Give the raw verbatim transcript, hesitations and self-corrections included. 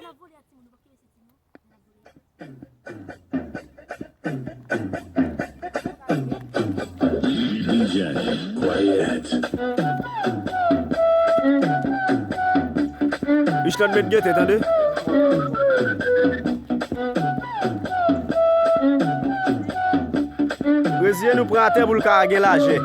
D J, quiet. Richland met gete, tande. Reziye nou pran atè pou l ka gen lajè.